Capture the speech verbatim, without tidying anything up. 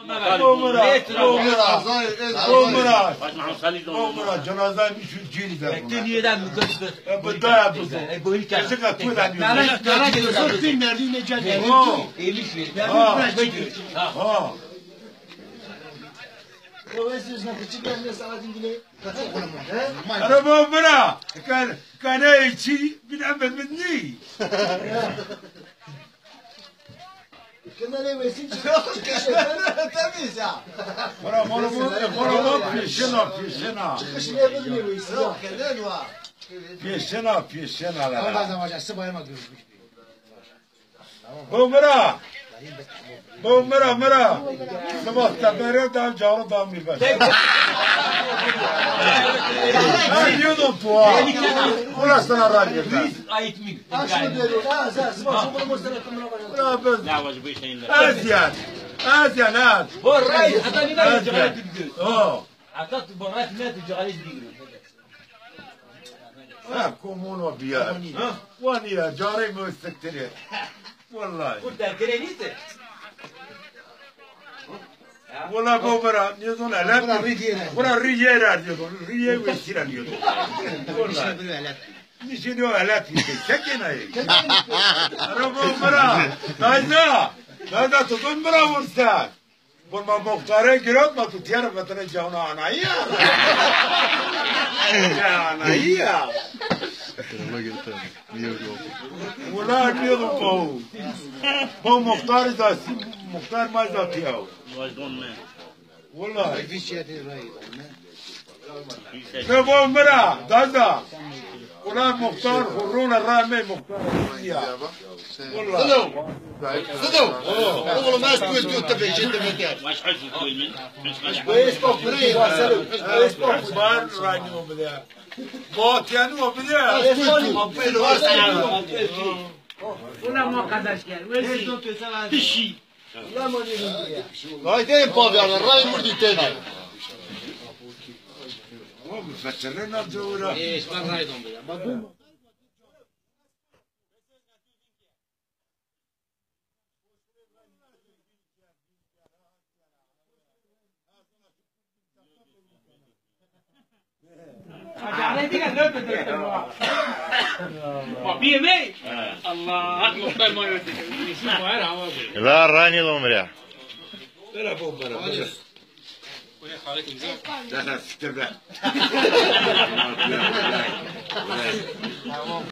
Bo mira, bo mira, bo mira. Bo mira, cenazayê mi şu cîrî de. Ti nîyê de mi gir. E, bi daya bizo. E, goyî ke. Tika tu de nîyo. Nana, nana ke so ti merdî ne ca. Ha. Ha. Ha. Ere bo mira. Kan, kanê çî bin emir min nî. Kenarê wesî çi? Temiz ya. Bora, bora, bora, bora, bora, pêşena, pêşena. Çıkış ne bilmiyor wesî ya. Pêşena, pêşena la. Ama bazen bazen sibayma görüşmüş. Bo mira. Bo mira, mira. Sima tebere da caro da mi bes. Ha, diyordun tu ha. Bura sana radyo. Ait mi? Aşkı derim. Ha, sen, sen, sen, bunu göster, bunu bana. Bura ben. Ne var bu işin? Ezyen. Ezyen, ez. Bu ray, hatta ne kadar cahil biliyor. O. Hatta bu ray ne tu cahil biliyor. Ha, komuna biyar. Ha? Wanî ya, carê mi siktirê. Wallahi. Bu derkere nîte. Wala bo bira, nêzon elat. Bura rî yê ra. Bura rî yê ra diyordun. Rî yê wesî ra diyordun. Wallahi. Nişînî o elat yê. Çekên ayê. Ara bo bira. Dayda. Dayda, tu dun bira vursa. Bo ma muxtare girot ma tu tîyara vetene cawna anayî ya. Ya anayî ya. Wala diyordun bo. Bo muxtar da, muxtar ma da tîya. Wala. Sebo mira, dada. Ulan muxtar, hurruna rame muxtar. Ya. Sido. Sido. Oğlum, ez tu tu tepe, şey tepe. Esbab burayı. Esbab bar rani o bile. Batiyan o bile. Ulan muqaddes gel. Pişi. Haydi pavyana, ray murdî têde. Ama bu feçere ne yaptı orada? Ee, işte ben ray dondu ya. Bak bu. Ma bîyê mi? Allah, muxtar ma yo. La rani lo mira. Bera bo bera. Daha siktir be.